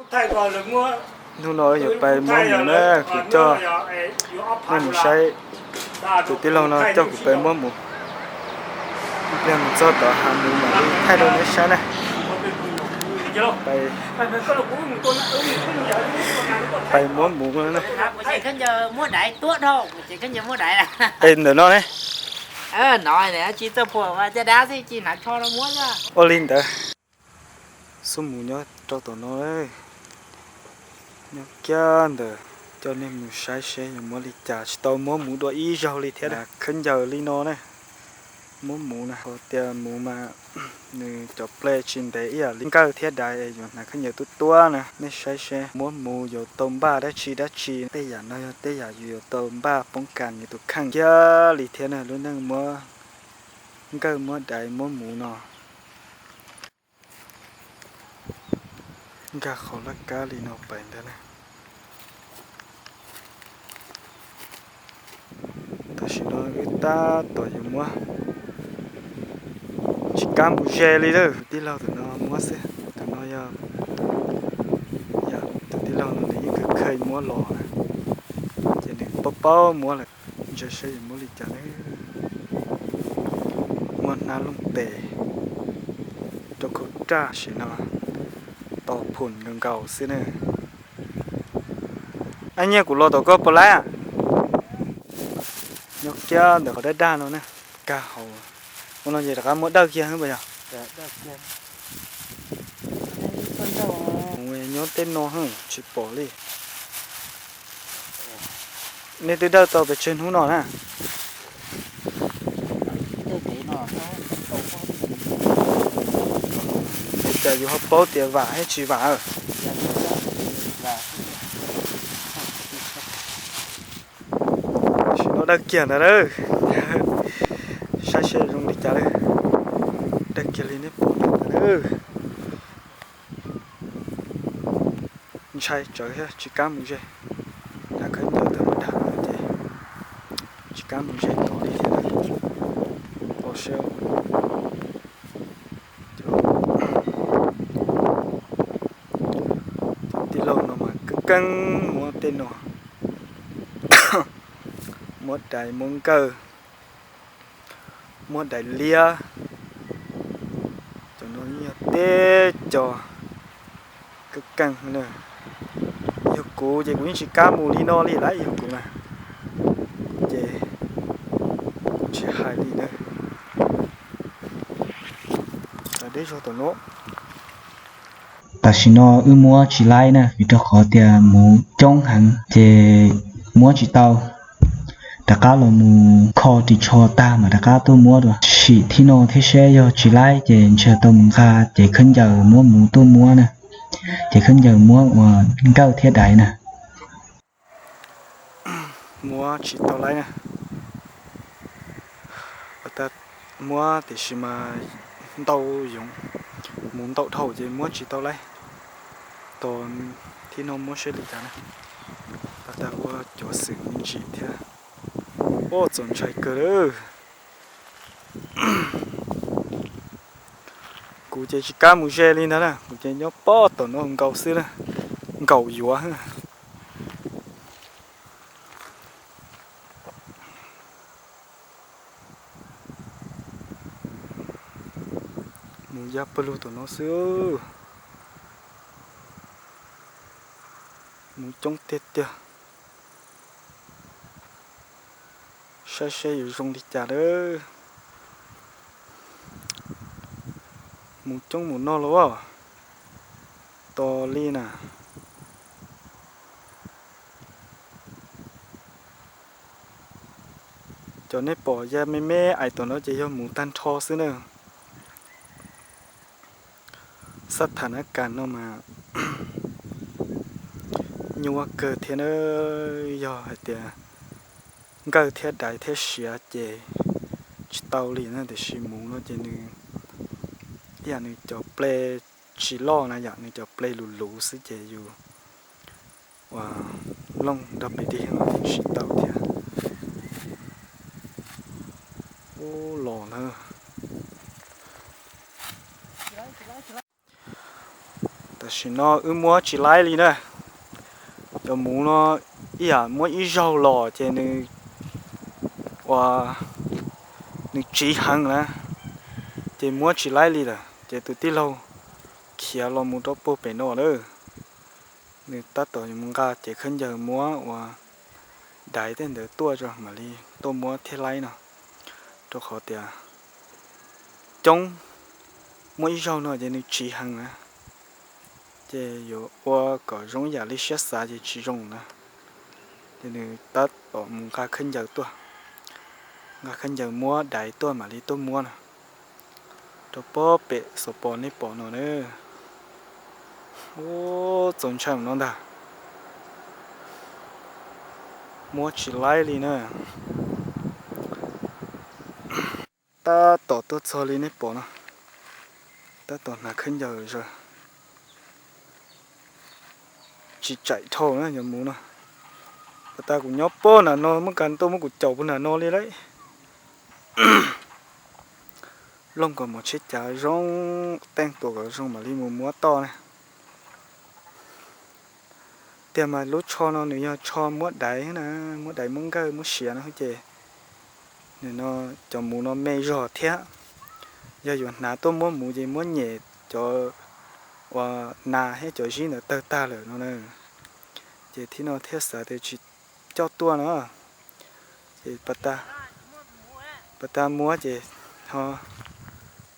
Hnub no yuav pais muab mus na, kuv coj nej mus saib. Tus tij laug no coj kuv pais muab mus. Pliag mus txog tom hav mus mam li thaij rau nej saib na. Pais muab mus na. Es ntawm no ne. Ua li ntawd. Xub mus nyob rau tom no. Nyob kiag ntawd, coj nej mus saib seb yuav muab li cas, tsis tau muab mus dua ib zaug li thiab. Khaub ncaws li no ne, muab mus na, hais tias mus mas nws cov ple tsis ntev ib yam li nkawj thiab dais es yuav hnav khaub ncaws tuab tuab na. Nej saib seb muab mus yuav tau npaj dab tsi dab tsi. Tej yam no yog tej yam yus yuav tau npaj poob kas yus tus kheej kiag li thiab na, lub neej muab nkawj muab dais muab mus no. Nkag qhov laj kab li no pais ntag na. Tam sim no wb tab tom yuav muab, tsis kam mus ze li lawm, tij laug tus no muab xwb. Tus no yog, yog tus tij laug no nws yeej kheev kheev muab los na, ces nws paub paub muab lawm. Ntsia saib yuav muab li cas ne. Muab hnab looj tes rau khau raj sim no, tos phom nkaus nkaus xwb na. Ab, nyiaj kuv los tom koj puas laib? Nyob kiag ntawm qhov daj daj no na, kag hauv. Ua no ces rov qab muab dawj kiag xwb puas yog? Nyob tej no tsis pom li. Nej twb dawj tau pes tsawg hnub no na? Cas yus ho paub tias vam thiab tsis vam? Tam sim no dawj kiag ntawd lawm. Saib seb zoo li cas lawm. Dawj kiag li nej pom ntawd lawm. Ntshai tsawv thiab tsis kam mus ze. Hnav khaub ncaws tau mus dag no ces tsis kam mus ze tod li thiab. Pom seb. Cov tij laug no mas keej keej muab tej no, muab dais muab nkawj, muab dais liab. Cov no yog teb co keej keej na. Yog kuv ces kuv yeej tsis kam mus li no li lawm, yog kuv na, ces kuv tsis hais li na. Deb zog tom no. Tam sim no wb muab tsis laib na, vim rau qhov tias mus coob heev ces muab tsis tau. Rov qab los mus kho ris tsho tag mas rov qab tuaj muab dua. Sim thib no thiab seb yog tsis laib ces ntshe tau mus nqa cev khaub ncaws muab mus tuaj muab na. Cev khaub ncaws muab ua nkawj thiab dais na. Muab tsis tau laib na. Muab tiam sis mas ntau yoov, mus ntau dhau ces muab tsis tau laib. Tos thib no muab seb li cas na. Ua tas ua cuav xwm me ntsis thiab. Ua txaus ntshai kawg lawm. Kuv ces tsis kam mus ze li ntag na, kuv ces nyob pob tom no nkaus xwb na, nkaum yuav. Mus ya pawg lug tom no xwb. Mus coob tiag tiag. Saib seb yuav zoo li cas lawm. Mus coob mus no los tos li na. Cov nej pom ya me me ais tom no ces yog mus tag nrho xwb na. Xab tham nab kas no mas nyuaj kawg thiab na. Yog hais tias nkawj thiab dais thiab siav ces tsis tau li na, tiam sis mus no ces nws, ib yam nws cov ple tsis loj na yom, nws cov ple luv luv xwb ces yus ua looj nrog pem dig thiaj tsis tau thiab. Ub los na. Tam sim no wb muab tsis laib li na. Cov muv no ib yam muab ib zaug los ces nws ua nws tsiv heev na, ces muab tsis laib li lawm ces tus tij laug khiav los mus rau puag pem no lawm. Nws tab tom mus nqa cev khaub ncaws muab ua daiv tej ntawd tuaj tso mam li tuaj muab thiaj laib no, rau qhov tias coob, muab ib zaug no ces nws tsiv heev na, ces yuav ua kom zoo yam li siab xav ces tsis zoo na. Ces nws tab tom mus nqa khaub ncaws tuaj, nqa khaub ncaws muab daiv tuaj mam li tuaj muab no. Rau puag pem xov pos nej pom no na. Ub, txaus ntshai no ntag. Muab tsis laib li na. Tab tom tuaj txog li nej pom no, tab tom hnav khaub ncaws zaws, tsis tsaim dhau na cov muv no. Pas tas kuv nyob puag nram no muab kas tuaj muab kuv caum puag nram no li lauj. Looj kom mos tsheb cav zoo, teej tuam kom zoo mam li mus muab toj na. Tiag mas lub tsho no nws yog tsho muab daiv na, muab daiv muab nkawj muab siav no ces nws no cov muv no me zog thiab. Yog yuav hnav tuaj muab muv ces muab nyem cov uas nas thiab cov zib ntawd tawg tag lawm no na. Ces thib no thiaj xav tias tsis coj tuaj no. Ces pas tas muab ces ho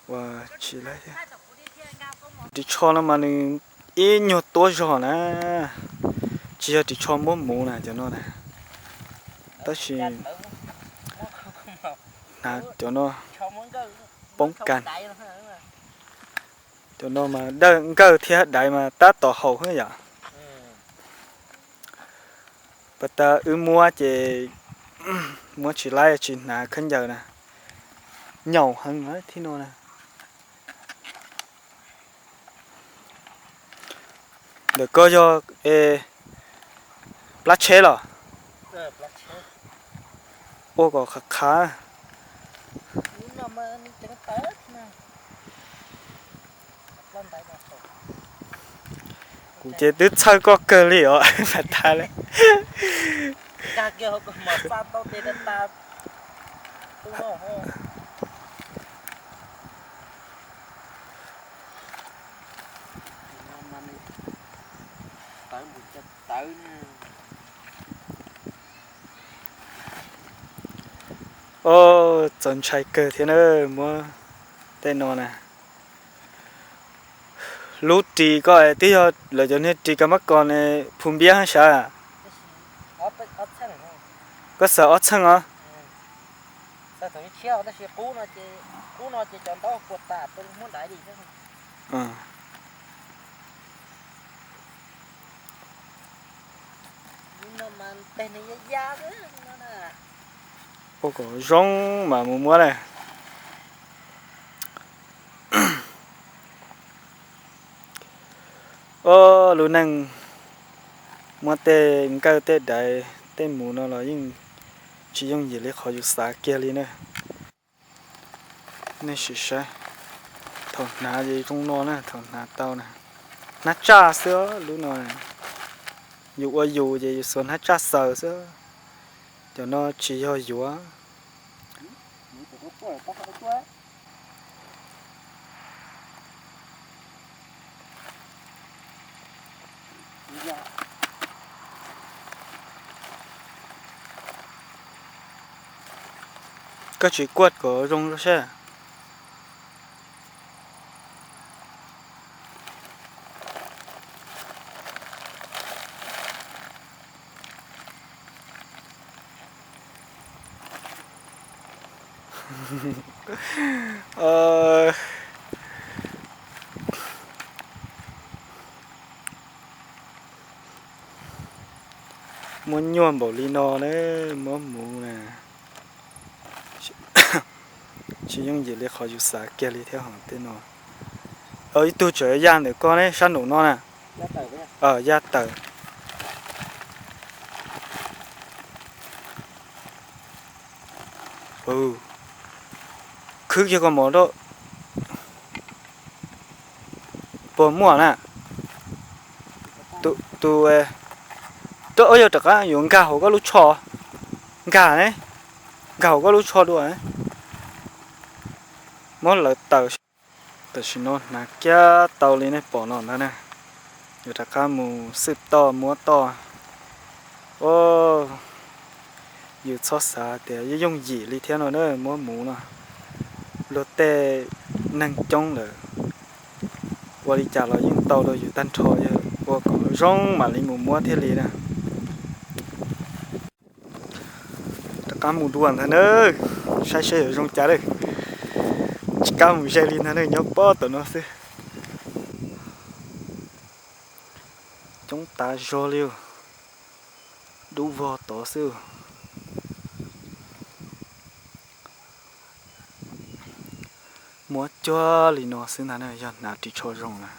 ua tsis laib thiab. Ris tsho no mas nws ib nyuag tuab zog na, tsis yog ris tsho muab muv na cov no na. Tab sis hnav cov no poob kas. Cov no mas dawj nkawj thiab daiv mas tab tom haum xwb yom. Pas tas wb muab ces muab tsis laib tsis hnav khaub ncaws na. Nyaum heev thib no na. Ntawm koj yog plab tsheb los? Ua kom qhav qhav. Kuv ces twb txhawj koj kawg li os. Mas tas li. Oj, txaus ntshai kawg thiab na, muab tej no na. Lub ris koj twb yog lawv cov niag ris ka mab kos ne, phu npiab sav. Koj xaws ob txheej os? Ua kom zoo mas mus muab na. Ob, lub neej muab tej nkawj tej daiv tej mus no los yeej tsis yooj yim li qhov yus xav kiag li na. Nej sim saib, thaum hnav ces zoo no na, thaum hnav tau na, hnab tsaj xwb lub no. Yus ua yus ces yus xuas hnab tsaj xaws xwb. Cov no tsis yog yuav. Koj tsis kuaj kom zoo seb. Muab nyuaj npaum li no na, muab mus na. Tsis yooj yim li qhov yus xav kiag li thiab hos tej no. Ib tug tseem yaj ntawm koj ne, sab nraum no na. Yaj tawm. Khwb kiag koj mov rau. Puas muaj na? Tus, tus, yog rov qab yuav nkag hauv koj lub tsho, nkag, nkag hauv koj lub tsho dua, muab lawv taws. Tam sim no hnav kiag tau li nej pom no ntag na, yuav rov qab mus xwb toj muab toj. Yus txhob xav tias yooj yooj yim li thiab no na, muab mus no, luag tej neeg coob lawm, ua li cas los yeej tau rau yus tag nrho, yog ua kom zoo mam li mus muab thiaj li na. Rov qab mus dua ntag na, saib seb yuav zoo cas lawm. Tsis kam mus ze li ntag na, nyob pob tom no xwb. Coob tas zog li, dub vog tod xwb. Muab cuag li no xwb ntag na, yog hnav ris tsho zoo na.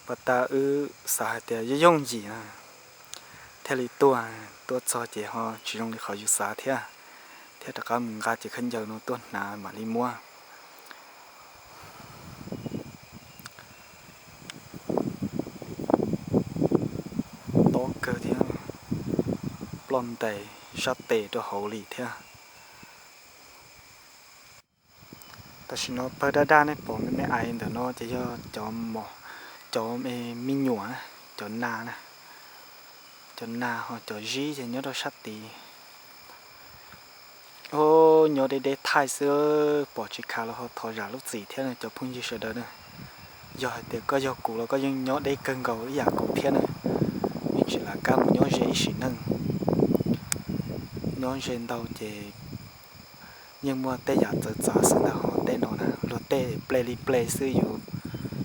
Pas tas wb xav hais tias yooj yooj yim na, thiaj li tuaj, tuaj txog ces ho tsis zoo li qhov yus xav thiab, thiab rov qab mus nqa cev khaub ncaws no tuaj hnav mam li muab. Tob kawg thiab, ploj ntais sab tes rau hauv li thiab. Tam sim no pawg daj daj nej pom me me ais ntawm no ces yog cov, cov me nyuam, cov nas na, cov nas ho cov zib ces nyob rau sab tid. Nyob deb deb thaij xwb, pom tsis khav los ho thov zam lub txim thiab cov phooj ywg sawv daws na. Yog hais tias koj yog kuv los koj yeej nyob deb kawg nkaus ib yam kuv thiab na, yeej tsis lam kab mus nyob ze ib sim neej. Nyob ze ntau ces yeej muaj tej yam txawv txav xwb ntag ho tej no na, luag tej ple li ple xwb, yus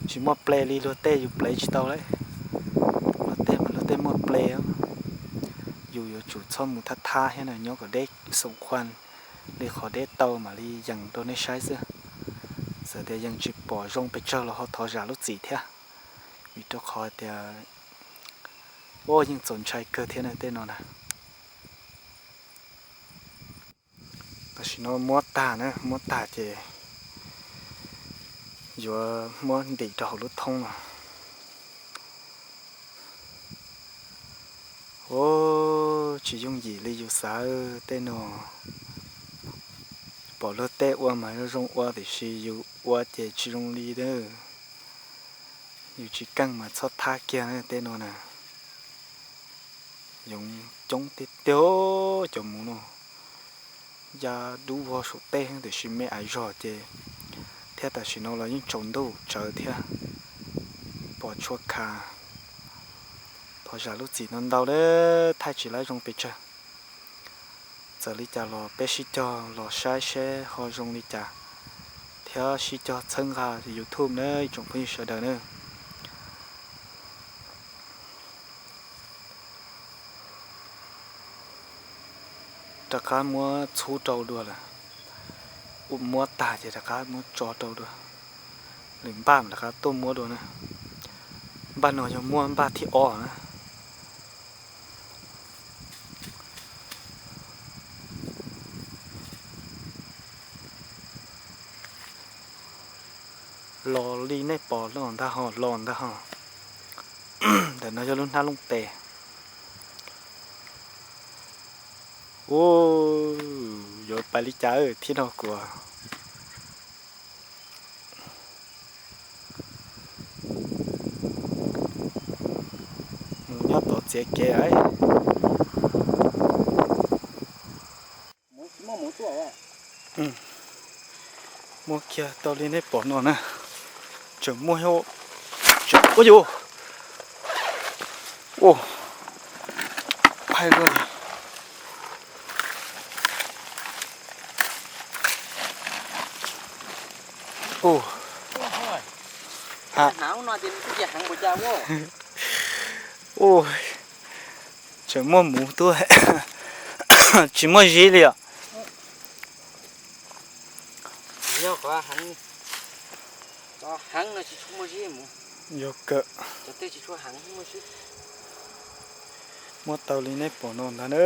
tsis muaj ple li luag tej yus plev tsis tau lawm. Luag tej mas luag tej muaj ple, yus yuav tsum txhob mus thab thab thiab na, nyob kom deb xoom khuam li qhov deb tau mam li yees rau nej saib xwb. Txawm tias yees tsis pom zoo pes tsawg los ho thov zam lub txim thiab, vim rau qhov tias, ua yeej txaus ntshai kawg thiab na tej no na. Tam sim no muab tag na, muab tag ces yuav muab ntim rau hauv lub thoob no. Tsis yooj yim li yus xav tej no. Pom luag tej ua mas zoo zoo ua tiam sis yus ua ces tsis zoo li na. Yus tsis keej mas txhob thab kiag na tej no na. Yoov coob tiag tiag cov muv no. Ya dub vog saum tej tiam sis me ais zog ces, thiab tam sim no los yeej tsaus ntuj tsawv thiab, pom tshua khav. Thov zam lub txim ntau ntau, thaij tsis laib zoo pes tsawg. Txawm li cas los peb sib cog los saib seb ho zoo li cas, thiab sib cog txhawb nqa YouTube na ib tsoom phooj ywg sawv daws na. Rov qab muab txhub rau dua lawm. Muab tag ces rov qab muab tso rau dua. Lwm npaj mam rov qab tuaj muab dua na. Npaj no yog muaj npaj thib ob na. Los li nej pom los ntag ho, los ntag ho. Ntawm no yog lub hnab looj tes. Ua, yuav pais li cas thiab no kuv. Mus nyob tod txiav kev lawm. Muab kiag tau li nej pom no na. Tseem muaj, ua yus, ua, phaij luaj li. Ua, ha, ua, tseem muaj muv tuaj, tsis muaj zib li os. Yog kawm, muab tau li nej pom no ntag na.